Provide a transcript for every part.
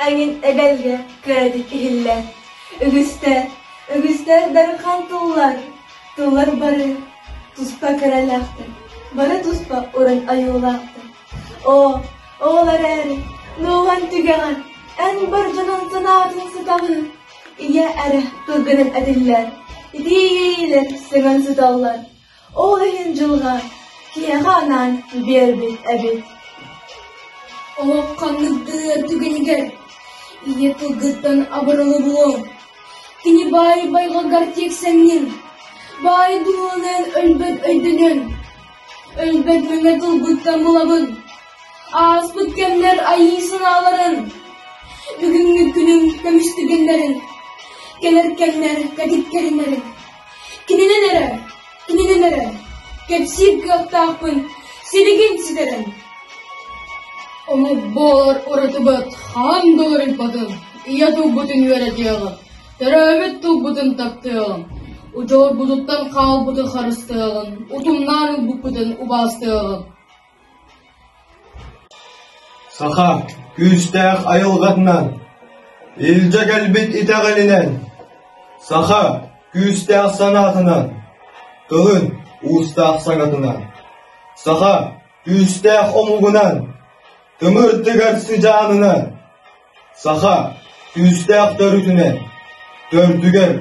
Эҥин эгэлгэ кыратык иһиллэр. Үгүстэр, үгүстэр дархан тыллар, тыллар бары туспа кэрэлээхтэр, бары туспа уран айыылаахтар. Оо, ол эрээри, нууһан түгэҕэр эн бар дьонун санаатын сытаҕын, ийэ эрэ тылгынан этиллэр, итии сөҥөн сыталлар. Ол иһин дьылҕа киһиэхэ анаан биэрбит эбит. Олох ханнык дыар түгэнигэр ийэ тылгыттан абыралы булуоҥ. Кини баай байҕалгар тиэксэҥҥин, баай дууһалыан өлбөт өйдөнөн, өлбөт мэҥэ тылбыттан булабын. Ааспыт кэмнэр айыы санааларын, бүгүҥҥү күнүҥ көмүс түгэннэрин, кэлэр кэмнэр кэтит кэриннэрин. Кининэн эрэ, кининэн эрэ кэпсиир кыахтаахпын силигин ситэрэн. Омук буолар уратыбыт хаһан да уларыйбатын, ийэ тылбытын үөрэтиэҕин, төрөөбүт тылбытын таптыаҕын, удьуорбутуттан хаалбыты харыстыаҕын, утумнаан ылбыппытын убаастыаҕын. Саха күүстээх айылҕатынан, илдьэ кэлбит итэҕэлинэн, саха күүстээх санаатынан, тылын уустаах саҥатынан, саха күүстээх омугунан, тымыр тыгар сыдьаанынан, саха күүстээх төрүтүнэн, төрдүгэр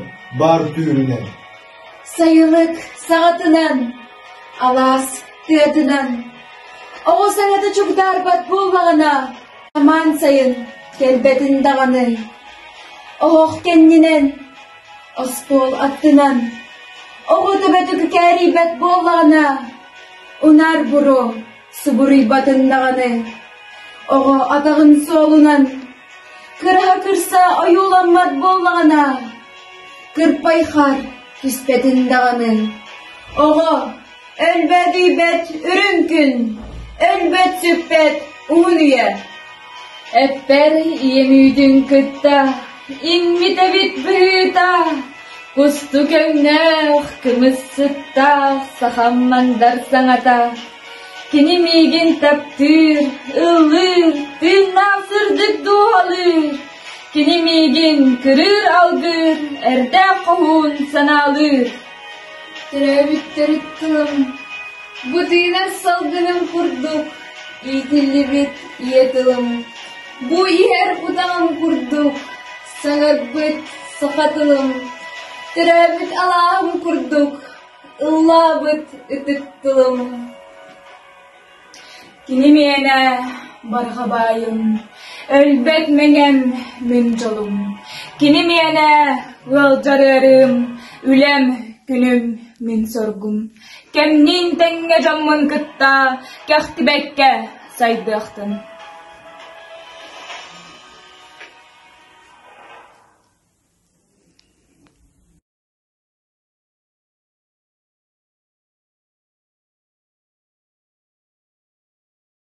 бар түүрүнэн. Сайылык саҕатынан, алаас тыатынан, оҕо саҥата чугдаарбат буоллаҕына, самаан сайын кэлбэтин даҕаны, оһох кэннинэн, остуол аттынан, оҕо төбөтө күкээрийбэт буоллаҕына, унаар буруо субуруйбатын даҕаны, оҕо атаҕын суолунан кыраһа кырса ойууламмат буоллаҕына, кырпай хаар түспэтин даҕаны, оҕо өлбөөдүйбэт үрүҥ күн, өлбөт-сүппэт уһун үйэ. Эппэр ийэм үүтүн кытта иҥмит эбит быһыыта, кустук өҥнөөх, кымыс сыттаах сахам мандар саҥата. Кини миигин таптыыр, ыллыыр, тыыннаах сырдык дууһалыыр. Кини миигин кырыыр алгыыр, эрдээх хоһуун санаалыыр. Төрөөбүт төрүт тылым, бу тыынар салгыным курдук, иитиллибит ийэ тылым, бу иһэр утаҕым курдук, саҥарбыт саха тылым, төрөөбүт алааһым курдук, ыллаабыт ытык тылым. Кини миэнэ барҕа баайым, өлбөт мэҥэм мин дьолум. Кини миэнэ ыалдьар ыарыым, үлэм, күнүм, мин соргум. Кэмниин тэҥҥэ дьоммун кытта кэхтибэккэ сайдыахтын.